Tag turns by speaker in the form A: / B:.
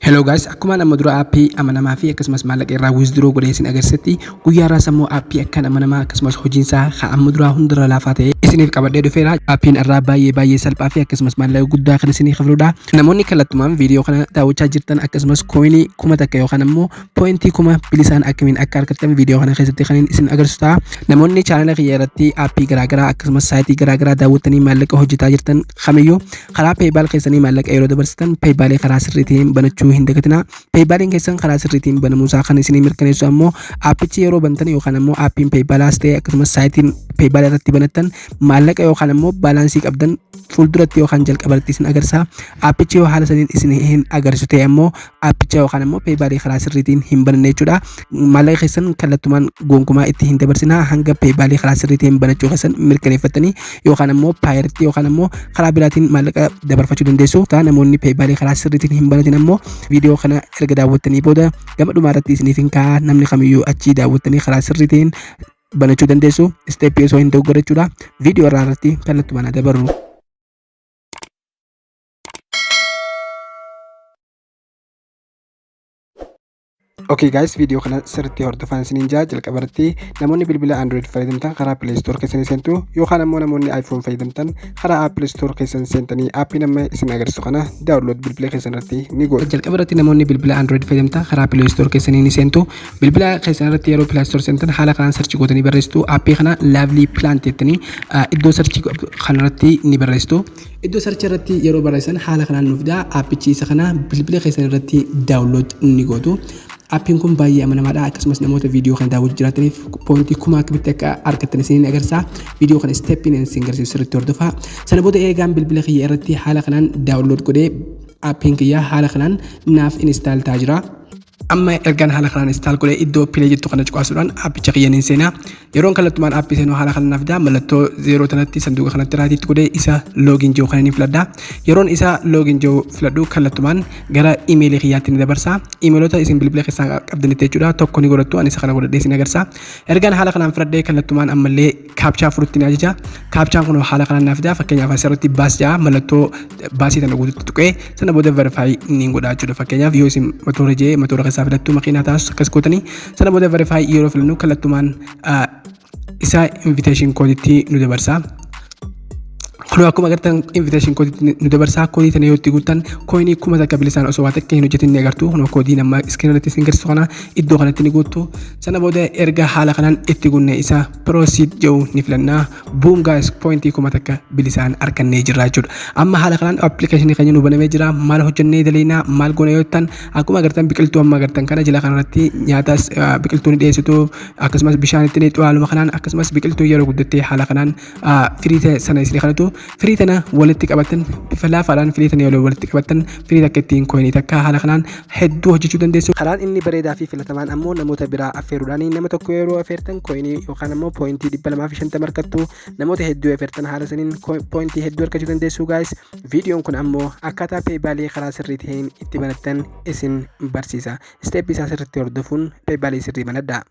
A: Hello guys, akkuma amma dura aappii amanamaa fi akkasumas maallaqa irraa withdraw godhee isin agarsiisetti, guyyaa irraas ammoo aappii akkaan amanamaa akkasumas hojiin isaa kan amma duraa hundarra laafaa ta'e isiniif qabadhee dhufeera. Aappiin irraa baay'ee baay'ee salphaa fi akkasumas maallaqa guddaa kan isinii kafaludha. Namoonni kallattumaan viidiyoo kana daawwachaa jirtan akkasumas kooyinii 1000 yookaan ammoo pooyintii 1000 bilisaan akkamiin akka argattan viidiyoo kana keessatti kan isin agarsiisu ta'a. Namoonni chaanala kiyya irratti aappii garaagaraa akkasumas saayitii garaagaraa daawwattanii maallaqa hojjetaa jirtan kamiyyuu karaa PayPal keessanii maallaqa yeroo dabarsitan PayPalee karaa sirriitiin banachuu hin dagatinaa. PayPaliin keessan karaa sirriitiin banamuusaa kan isinii mirkaneessu ammoo aappichi yeroo bantan yookaan ammoo aappiin PayPalaas ta'e akkasumas saayitiin PayPal irratti banattan maallaqa yookaan ammoo baalaansii qabdan fuulduratti yookaan jalqabarratti isin agarsiisa. Aappichi yoo haala saniin isin hin agarsiisu ta'e ammoo aappicha yookaan ammoo PayPalii karaa sirriitiin hin bananne jechuudha. Maallaqa keessan kallattumaan gonkumaa itti hin dabarsinaa hanga PayPalii karaa sirriitiin banachuu keessan mirkaneeffattanii yookaan ammoo paayirtii yookaan ammoo karaa biraatiin maallaqa dabarfachuu dandeessu. Namoonni PayPalii karaa sirriitiin hin banatin ammoo viidiyoo kana erga daawwattanii booda gama dhumaa irratti isiniif hin kaa'a, namni kamiyyuu achii daawwattanii karaa sirriitiin banachuu dandeessu. Isteeppii osoo hin dogoggorre jechuudha. Viidiyoo irraa irratti kallattumaan haa dabarru. Okay guys, viidiyoo kana sirriitti hordofaan isiniin jaa. Jalqaba irratti namoonni bilbila Android fayyadamtan karaa Play Store keessanii seentu yookaan ammoo namoonni iPhone fayyadamtan karaa Apple Store keessan seentanii aappii nama isin agarsiisu kana download bilbila keessan irratti ni godhu. Jalqaba irratti namoonni bilbila Android fayyadamtan karaa Play Store keessanii ni seentu. Bilbila keessan irratti yeroo Play Store seentan haala kanaan search gootanii barreessitu. Aappii kana Lovely Plant jettanii iddoo search kanarratti ni barreessitu. Iddoo search irratti yeroo barreessan haala kanaan nuuf fida. Aappichi isa kana bilbila keessan irratti download ni gootu. Aappiin kun baay'ee amanamaadha. Akkasumas namoota viidiyoo kana daawwachuu jiraataniif poointii 1000 akkamitti akka argattan isiniin agarsiisa. Viidiyoo kana isteeppiin isin agarsiisu sirriitti hordofaa. Sana booda eegaan bilbila kiyya irratti haala kanaan download godhee aappiin kiyya haala kanaan naaf install ta'aa jira. Amma ergaan haala kanaan install godhee iddoo play jettu kana cuqaasuudhaan aappicha kiyya niin seenaa. Yeroon kallattumaan aappii seenuu haala kanaan naaf fidaa. Mallattoo zeeroo tanatti sanduuqa kanatti raatiitti godhee isa login jiru kana ni filadha. Yeroon isa login jiru filadhu kallattumaan gara imeelii kiyyaatti ni dabarsa. Imeelota isin bilbila keessaa qabdanitti jechuudha. Tokko ni godhattu, ani isa kana godhadhee isin agarsiisa. Ergaan haala kanaan filadhee kallattumaan ammallee kaapchaa furutti ni ajaja. Kaapchaan kun haala kanaan naaf fidaa. Fakkeenyaaf asirratti baas ja'a, mallattoo baasii tana guututti tuqee sana booda verify ni godha jechuudha. Fakkeenyaaf yoo isin motoora jee motoora keessaa filattu, makiinaa taasisu akkas gootanii sana booda verify yeroo filannu kallattumaan isa invitation kooditti nu dabarsa. Kunoo akkuma agartan invitation kooditti nu dabarsa. Koodii tana yoo itti guuttan kooyinii 1000 bilisaan osoo waa takka hin hojjetin ni agartu. Kunoo koodiin amma iskiriin irratti isin agarsiisu kana iddoo kanatti ni guuttu. Sana booda erga haala kanaan itti guunne isa proceed jedhu ni filanna. Boom guys, poointii 1000 bilisaan argannee jirra jechuudha. Amma haala kanaan appilikeeshinii keenya nu banamee jira. Maal hojjennee dalaynaa, maal goona yoo jettan, akkuma agartan biqiltuu amma agartan kana jala kanarratti nyaatas biqiltuu ni dhiyeessitu, akkasumas bishaan itti ni haaluma kanaan, akkasumas biqiltuu yeroo guddattee haala kanaan firii ta'e sana isin kanatu firii tana walitti qabatan bifa laafaadhaan firii tana yeroo walitti qabatan firii takka ittiin kooyinii takka haala kanaan hedduu hojjechuu dandeessu. Karaan inni bareedaa fi filatamaan ammoo namoota biraa affeeruudhaan nama tokko yeroo affeertan kooyinii yookaan ammoo pooyintii 250 argattu. Namoota hedduu affeertan haala saniin pooyintii hedduu argachuu dandeessu guys. Viidiyoon kun ammoo akkaataa peepaalii karaa sirrii ta'een itti banattan isin barsiisa. Isteeppii isaa sirriitti hordofuun peepaalii sirrii banadhaa.